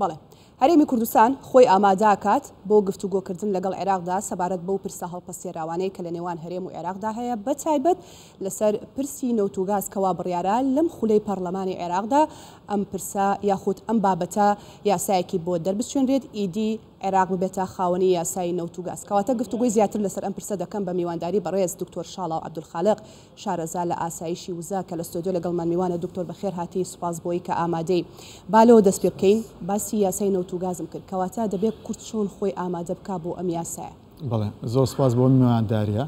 بەڵێ. هەرێمی کوردستان خۆی ئامادە ئەکات بۆ گفتوگۆکردن لەگەڵ عێراقدا سەبارەت بەو پرسە هەڵپەسێراوانەی کە لە نێوان هەرێم و عێراقدا هەیە بەتایبەت لەسەر پرسی نەوت و گاز کەوا بڕیارە لەم خولەی پەڕلەمانی عێراقدا ئەم پرسە یاخود ئەم بابەتە یاسایەکی بۆ دەربچوێنرێت ئیدی عێراق ببێتە خاوەنی یاسای نەوت و گاز. کەواتە گفتوگۆی زیاتر لەسەر ئەم پرسە دەکەم بە میوانداری بەڕێز دکتۆر شاڵاو عەبدولخالق شارەزا لە ئاسایشی وزە کە لە ستۆدیۆ لەگەڵمان میوانە. دکتۆر بەخێر هاتی، سوپاس بۆی کە ئامادەی. با لەوە دەست پێ بکەین، باسی یاسای نەوت و گازم کرد، کەواتە دەبێ کورد چۆن خۆی ئامادە بکا بۆ ئەم یاسایە؟ بەڵێ، زۆر سوپاس بۆ میوانداریە.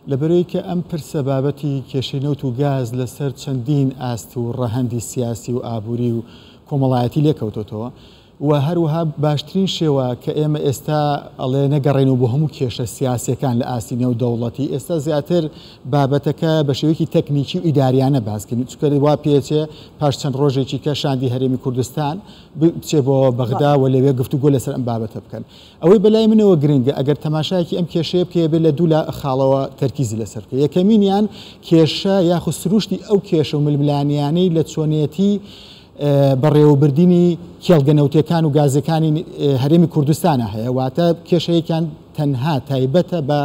لەبەرئەوەی کە ئەم پرسە بابەتی کێشەی نەوت و گاز لەسەر چەندین ئاست و ڕەهەندی سیاسی و ئابووری و کۆمەڵایەتی لێکەوتۆتەوە، وە هەروەها باشترین شێوە کە ئێمە ئێستا ئەڵێ نەگەڕێینەوە بۆ هەموو کێشە سیاسیەکان لە ئاستی نێودەوڵەتی ئێستا زیاتر بابەتەکە بە شێوەیەکی تەکنیکی و ئیداریانە باس کەین چونکە وا پێچێ پاش چەند ڕۆژێکی کە شاندی هەرێمی کوردستان بچێ بۆ بەغدا و لەوێ گفتوگۆ لەسەر ئەم بابەتە بکەن ئەوەی بەلای منەوە گرنگە ئەگەر تەماشایەکی ئەم کێشەیە بکەی ئەبێ لە دوو خاڵەوە تەرکیزی لەسەر بکەی یەکەمینیان کێشە یاخود سروشتی ئەو کێشە و ململانیانەی لە چۆنێتی بەڕێوەبردنی کێڵگە نەوتیەکان و گازیەکانی هەرێمی کوردستانە هەیە، واتە کێشەیەکیان تەنها تایبەتە بە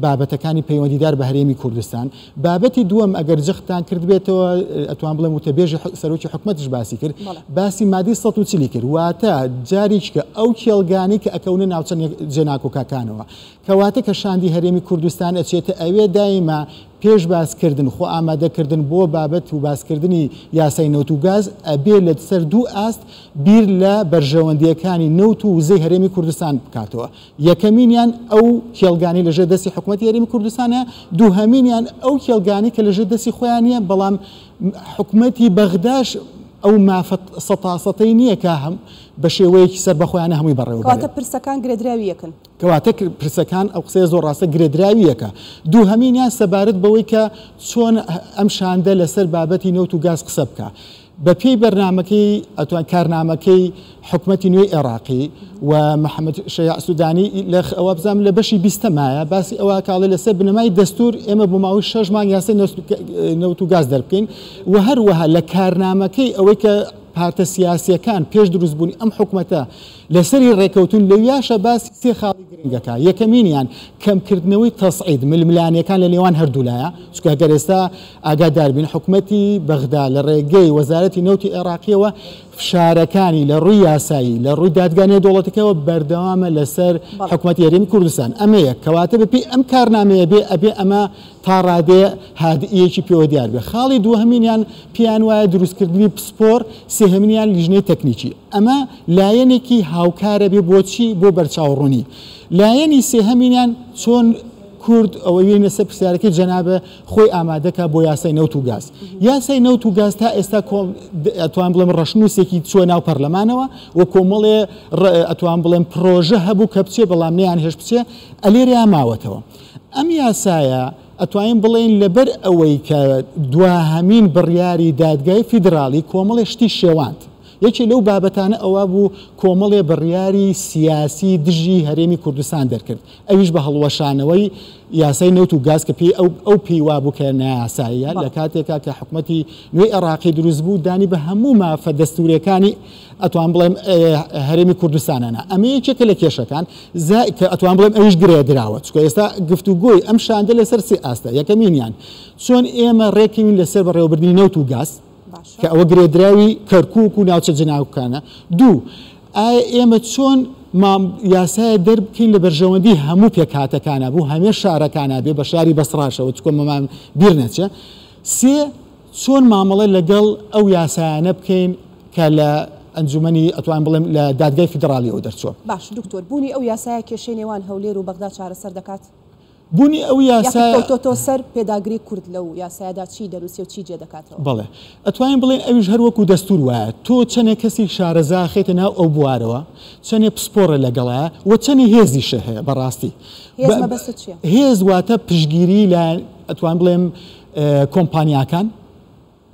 بابەتەکانی پەیوەندیدار بە هەرێمی کوردستان. بابەتی دووەم ئەگەر جەختتان کردبێتەوە ئەتوان بڵێم وتەبێژی سەرۆکی حکومەتیش باسی کرد، باسی مادەی 140 کرد، واتە جارێکیکە ئەو کێڵگانەی کە ئەکەونە ناوچە جێناکۆکەکانەوە، کەواتە کە شاندی هەرێمی کوردستان ئەچێتە ئەوێ دایمە پێش باس کردن، خۆ ئامادە کردن بۆ بابەت و باس کردنی یاسای نەوت و گاز، ئەبێ لە سەر دوو ئاست بیر لە بەرژەوەندییەکانی نەوت و وزەی هەرێمی کوردستان بکاتەوە. یەکەمینیان ئەو کێڵگانەی لە ژێر دەستی حکومەتی هەرێمی کوردستانە، دووهەمینیان ئەو کێڵگانەی کە لە ژێر دەستی خۆیان نییە، بەڵام حکومەتی بەغداش ئەو مافە سەتاسەتەی نییە کە بە شێوەیەکی سەربەخۆیانە هەمووی بەڕێوە بەرێت. کەواتە پرسەکان گرێدراوی یەکن. کەواتە پرسەکان، ئەو قسەیە زۆر ڕاستە، گرێدراوی یەکە. دووهەمینیان سەبارەت بەوەی کە چۆن ئەم شاندە لەسەر بابەتی نەوت و گاز قسە بکا. بە پێی بەرنامەکەی، ئەتوان کارنامەکەی حکومەتی نوێی عێراقی و محەمەد شەیاع سودانی لە وابزانم لە بەشی بیستەمایە باسی ئەوە ئەکا ئەڵێ لەسەر بنەمای دەستوور ئێمە بۆ ماوەی شەش مانگ یاسای نەوت و گاز دەربکەین و هەروەها لە کارنامەکەی ئەوەی کە پارتە سیاسییەکان پێش دروستبوونی ئەم حکومەتە لەسەری ڕێکەوتوون، لەویاشە باسی سێ خاڵی گرنگ ئەکا، یەکەمینیان کەمکردنەوەی تەسعید، ململانێکان لە نێوان هەردوولایە، چونکە گەر ئێستا ئاگادار بین حکومەتی بەغدا لە ڕێگەی وەزارەتی نەوتی عێراقیەوە فشارەکانی لە ڕووی یاسایی لە ڕووی دادگا نێودەوڵەتەکەوە بەردەوامە لەسەر حکومەتی هەرێمی کوردستان، ئەمە یەک، کەواتە بەپێی ئەم کارنامەیە بێ ئەبێ ئەمە تا ڕادەیە هادئیەکی پێوە دیار بێ. خاڵی دووهەمینیان پێیان وایە دروستکردنی پسپۆر، سێهەمینیان لیژنەی تەکنیکی. ئەمە لایەنێکی هاوکارە بێ بۆچی؟ بۆ بەرچاوڕوونی. لایەنی سێهەمینیان چۆن کورد ئەوە وێنە سەر پرسیارەکەی جەنابە خۆی ئامادەکا بۆ یاسای نەوت و گاز. یاسای نەوت و گاز تا ئێستا ئەتوان بڵێم ڕەشنووسێکی چووە ناو پەرلەمانەوە و کۆمەڵێ ئەتوان بڵێم پرۆژە هەبوو کە بچێ بەڵام نەیان هێشت بچێ ئەلێرەیا ماوەتەوە. ئەم یاسایە ئەتوانین بڵێین لەبەر ئەوەی کە دواهەمین بڕیاری دادگای فیدراڵی کۆمەڵێ شتی شێواند. یەکێ لەو بابەتانە ئەوە بوو کۆمەڵێ بڕیاری سیاسی دژی هەرێمی کوردستان دەرکرد ئەویش بە هەڵوەشانەوەی یاسای نەوت و گاز کە پێی ئەو ئەو پێی وابوو کە نایاساییە لە کاتێکا کە حکومەتی نوێی عێراقی دروست بوو دانی بە هەموو مافە دەستوورێکانی ئەتوان بڵێم هەرێمی کوردستانە نا ئەمە یەکێکە لە کێشەکان زای کە ئەتوان بڵێم ئەویش گرێدراوە چونکە ئێستا گفتوگۆی ئەم شاندە لەسەر سێ ئاستە یەکەمینیان چۆن ئێمە ڕێکەوین لەسەر بەڕێوەبردنی نەوت و گاز کە ئەوە گرێدراوی کەرکوک و ناوچە جناوکانە دوو ئایا ئێمە چۆن مام یاسایە دەربکەین لە بەرژەوەندی هەموو پێکهاتەکانە بوو هەمێ شارەکانە بێ بە شاری بەسڕاشەوە چکۆ مەمان بیر نەچێ سێ چۆن مامەڵە لەگەڵ ئەو یاسایانە بکەین کە لە ئەنجومەنی ئەتوانم بڵێم لە دادگای فیدڕاڵیەوە دەرچووە؟ باش دکتۆر بوونی ئەو یاسایە کێشەی نێوان هەولێر و بەغدا چارەسەر دەکات؟ بوونی ئەو یاسایە. یاخود کەوتۆتەوە سەر پێداگری کورد لەو یاسایەدا چی دەنووسێ و چی جێ دەکاتەوە؟ بەڵێ ئەتوانین بڵێین ئەویش هەر وەکو دەستوور وایە تۆ چەنێ کەسی شارەزا ئەخەیتە ناو ئەو بوارەوە چەنێ پسپۆڕە لەگەڵایە و چەنێ هێزیشە هەیە بەڕاستی هێز مەبەستت چیە؟ هێز واتە پشتگیری لایەن ئەتوانم بڵێم کۆمپانیاکان.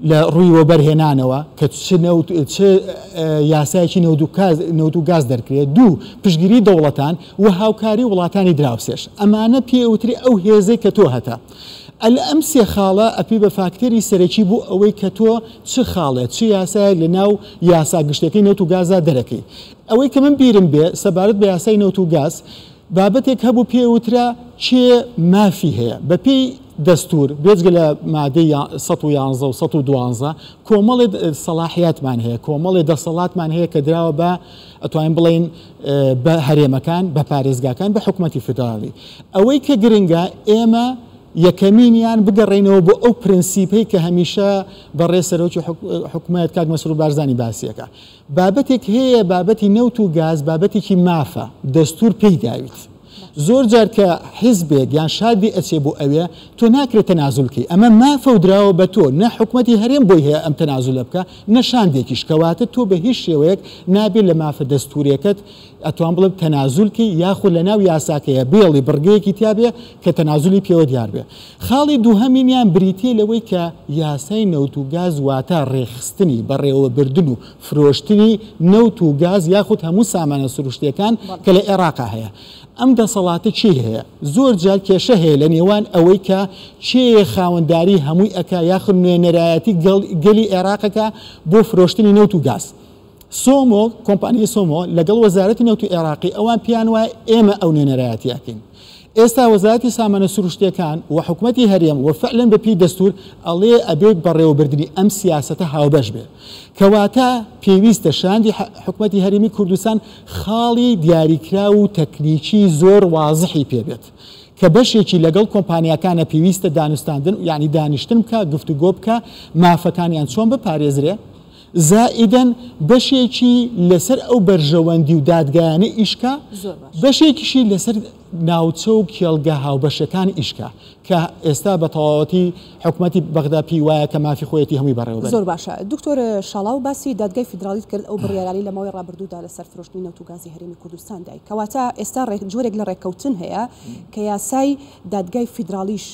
لە ڕووی وەبەرهێنانەوە کە چ نەوت چ یاسایەکی نەوت و کاز نەوت و گاز دەرکرێت، دوو پشتگیری دەوڵەتان و هاوکاری وڵاتانی دراوسێش. ئەمانە پێ ئەوترێ ئەو هێزەی کە تۆ هەتە. ئەل ئەم سێ خاڵە ئەپی بە فاکتەری سەرەکی بۆ ئەوەی کە تۆ چ خاڵێ چ یاسایەک لە ناو یاسا گشتیەکەی نەوت و گازا دەرەکەی. ئەوەی کە من بیرم بێ سەبارەت بە یاسای نەوت و گاز بابەتێک هەبوو پێ وترا کێ مافی هەیە بە پێی دەستور بێجگە لە مادەی 111 و 112 کۆمەڵێ سەڵاحیاتمان هەیە کۆمەڵێ دەسەڵاتمان هەیە کە دراوە بە ئەتوانین بڵێین بە هەرێمەکان بە پارێزگاکان بە حکومەتی فیدراڵی ئەوەی کە گرنگە ئێمە یەکەمینیان بگەڕێینەوە بۆ ئەو پرنسیپەی کە هەمیشە بەڕێز سەرۆکی حکومەت کاک مەسرور بارزانی باسیەکە بابەتێک هەیە بابەتی نەوت و گاز بابەتێکی مافە دەستور پێی داویت زۆر جار کە حیزبێک یان شادی ئەچێ بۆ ئەوێ تۆ ناکرێت تەنازول کەی ئەمە مافە و دراوە بە تۆ نە حکومەتی هەرێم بۆی هەیە ئەم تەنازولە بکا نە شاندێکیش کەواتە تۆ بە هیچ شێوەیەک نابێ لە مافە دەستورێکەت ئەتوان بڵێم تەنازول کەی یاخود لە ناو یاساکەیە بێڵی بڕگەیەکی تیا بێ کە تەنازولی پێوە دیار بێ خاڵی دووهەمینیان بریتیە لەوەی کە یاسای نەوت و گاز واتە ڕێکخستنی، بەڕێوەبردن و فرۆشتنی نەوت و گاز یاخود هەموو سامانە سروشتیەکان کە لە ئێراقا هەیە. ئەم دەسەڵاتە کێی هەیە؟ زۆر جار کێشە هەیە لە نێوان ئەوەی کە کێیە خاوەنداری هەمووی ئەکا یاخود نوێنەرایەتی گەلی ئێراق ئەکا بۆ فرۆشتنی نەوت و گاز. سۆمۆ، کۆمپانیای سۆمۆ لەگەڵ وەزارەتی نەوتی عێراقی ئەوان پێیان وایە ئێمە ئەو نوێنەرایەتیە ئەکەین. ئێستا وەزارەتی سامانە سروشتیەکان و حکومەتی هەرێم و فعلەن بە پێی دەستور ئەڵێ ئەبێ بەڕێوەبردنی ئەم سیاسەتە هاوبەش بێ. کەواتە پێویستە شاندی حکومەتی هەرێمی کوردستان خاڵی دیاریکراو و تەکنیکی زۆر وازحی پێ بێت کە بەشێکی لەگەڵ کۆمپانیاکانە پێویستە دانوستاندن یانی دانیشتن بکا گفتوگۆ بکا مافەکانیان چۆن بپارێزرێ. زائیدەن بەشێکی لەسەر ئەو بەرژەوەندی و دادگایانە ئیشکا، بەشێکیشی لەسەر ناوچە و کێڵگە هاوبەشەکان ئیشکا، کە ئێستا بە تەواوەتی حکومەتی بەغدا پێی وایە کە مافی خۆیەتی هەمووی بەڕێوەبەرێت. زۆر باشە دکتۆر شاڵاو باسی دادگای فیدراڵیت کرد ئەو بڕیارانەی لە ماوەی ڕابردوودا لەسەر فرۆشتنی نەوت و گازی هەرێمی کوردستان دای کەواتە ئێستا جۆرێک لە ڕێککەوتن هەیە کە یاسای دادگای فیدراڵیش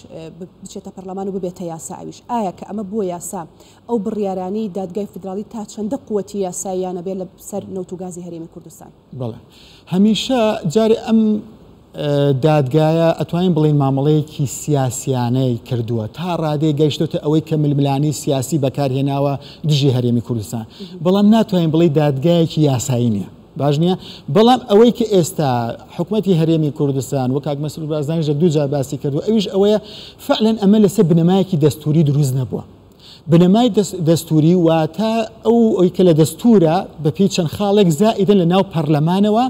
بچێتە پەرلەمان و ببێتە یاسا ئەویش ئایا کە ئەمە بووە یاسا ئەو بڕیارانەی دادگای فیدراڵی تا چەندە قوتی یاساییانە بێت لە سەر نەوت و گازی هەرێمی کوردستان؟ بەڵێ هەمیشە جارێ ئەم دادگایە ئەتوانین بڵێین مامەڵەیەکی سیاسیانەی کردووە تا ڕادەیەک گەیشتۆتە ئەوەی کە ململانێی سیاسی بەکارهێناوە دژی هەرێمی کوردستان بەڵام ناتوانین بڵێی دادگایەکی یاسایی نییە باش نییە بەڵام ئەوەی کە ئێستا حکومەتی هەرێمی کوردستان و کاک مەسرور بارزانیش یەک دوو جار باسی کردووە ئەویش ئەوەیە فعلەن ئەمە لەسەر بنەمایەکی دەستووری دروست نەبووە بنەمای دەستووری واتە ئەو ئەوی کە لە دەستوورە بە پێی چەند خاڵێک زائیدەن لە ناو پەرلەمانەوە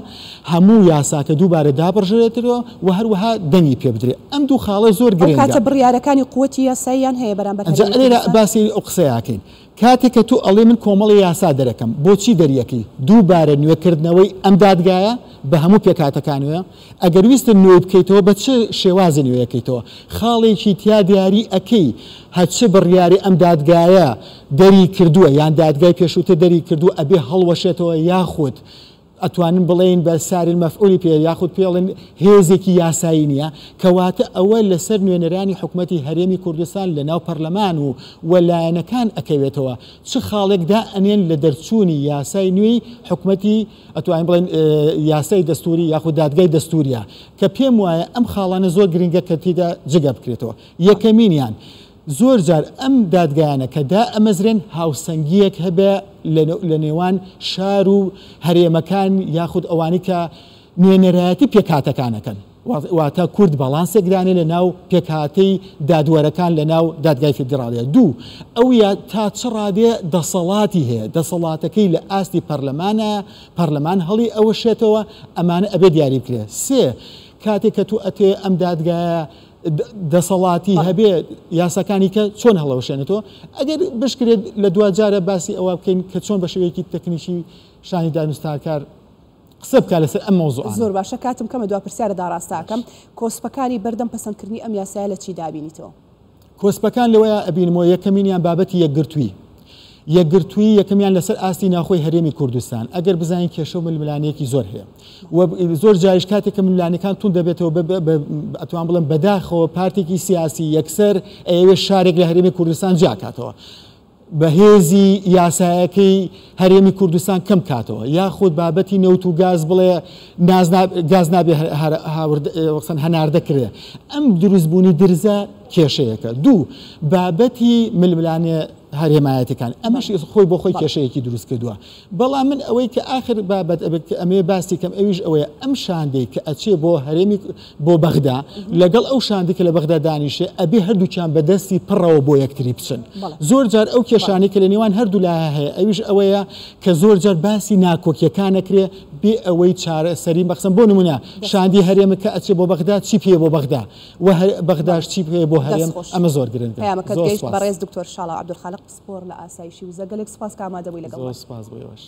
هەموو یاساکە دووبارە دابڕژرێتەوە و هەروەها دەنگی پێ بدرێ. ئەم دوو خاڵە زۆر ئەو گرنگە. کاتە بڕیارەکانی قوتی یاساییان هەیە بەرامبەر ئەنجا هەرێمی لێرە کوردستان؟ باسی ئەو قسەیە ئەکەین. کاتێک کە تۆ ئەڵێی من کۆمەڵێ یاسا دەرەکەم، بۆچی دەریەکەی؟ دووبارە نوێکردنەوەی ئەم دادگایە بە هەموو پێکهاتەکانیوە، ئەگەر ویستت نوێی بکەیتەوە بە چ شێوازێ نوێی ئەکەیتەوە؟ خاڵێکی تیا دیاری ئەکەی هەچ بڕیارێ ئەم دادگایە دەری کردووە یان دادگای پێشووتر دەری کردووە ئەبێ هەڵوەشێتەوە یاخود ئەتوانن بڵێین بە ساری المفعولی پێ یاخود پێڵێن هێزێکی یاسایی نییە کەواتە ئەوە لەسەر نوێنەرانی حکومەتی هەرێمی کوردستان لە ناو پەرلەمان و و لایەنەکان ئەکەوێتەوە چ خاڵێک دائەنێن لە دەرچوونی یاسای نوێی حکومەتی ئەتوانین بڵێین یاسای دەستووری یاخود دادگای دەستووریە کە پێم وایە ئەم خاڵانە زۆر گرنگە کە تێیدا جگە بکرێتەوە یەکەمینیان زۆر جار ئەم دادگایانە کە دائەمەزرێن هاوسەنگیەک هەبێ لە نێوان شار و هەرێمەکان یاخود ئەوانەی کە نوێنەرایەتی پێکهاتەکان ئەکەن واتە کورد باڵانسێک دانێ لە ناو پێکهاتەی دادوەرەکان لە ناو دادگای فیدراڵیە. دوو، ئەو یا تا چ ڕادێ دەسەڵاتی هەیە، دەسەڵاتەکەی لە ئاستی پەرلەمانە، پەرلەمان هەڵی ئەوەشێتەوە، ئەمانە ئەبێ دیاری بکرێ. سێ، کاتێک کە تۆ ئەتەوێ ئەم دادگایە دەسەڵاتی هەبێ یاساکانی کە چۆن هەڵەوەشێنێتەوە؟ ئەگەر بشکرێت لە دواجارە باسی ئەوە بکەین کە چۆن بە شێوەیەکی تەکنیکی شانی دانوستانکار قسە بکا لەسەر ئەم مەوزوعانە. زۆر باشە کاتم کەمە دوا پرسیارت ئاڕاستە ئەکەم کۆسپەکانی بەردەم پەسەندکردنی ئەم یاسایە لە چیدا ئەبینیتەوە؟ کۆسپەکان لەوەیا ئەبینمەوە یەکەمینیان بابەتی یەکگرتووی یەکگرتووی یەکەمیان لەسەر ئاستی ناوخۆی هەرێمی کوردستان ئەگەر بزانین کێشە و ململانێیەکی زۆر هەیە و زۆر جاریش کاتێک کە ململانێکان توند دەبێتەوە ئەتوان بڵێم بەداخەوە پارتێکی سیاسی یەکسەر ئەیەوێت شارێک لە هەرێمی کوردستان جیاکاتەوە. بەهێزی یاسایەکەی هەرێمی کوردستان کەم کاتەوە، یاخود بابەتی نەوت و گاز بڵێ گاز نابێ هەناردە کرێ. ئەم دروستبوونی درزە کێشەیەکە. دوو، بابەتی ململانێ هەرێمایەتەکان، ئەمەش خۆی بۆ خۆی کێشەیەکی دروست کردووە. بەڵام من ئەوەی کە ئاخر بابەت ئەبێت کە ئەمەوێ باسی کەم ئەویش ئەوەیە ئەم شاندەی کە ئەچێ بۆ هەرێمی بۆ بەغدا لەگەڵ ئەو شاندی کە لە بەغدا دانیشێ ئەبێ هەردووکیان بە دەستی پڕەوە بۆ یەکتری بچن. زۆر جار ئەو کێشانەی کە لە نێوان هەردوو لایە هەیە ئەویش ئەوەیە کە زۆر جار باسی ناکۆکیەکان ئەکرێ بێ ئەوەی چارەسەری مەخزن. بۆ نمونە شاندی هەرێم کە ئەچێ بۆ بەغدا چی پێیە بۆ بەغدا و بەغداش چی پێیە بۆ هەرێم، ئەمە زۆر گرنگە. پەیامەکەت گەیشت بەڕێز دکتۆر شاڵاو عەبدولخالق پسپۆڕ لە ئاسایشی وزە، گەلێک سوپاس کە ئامادە بووی لەگەڵمان. زۆر سوپاس بۆ ئێوەش.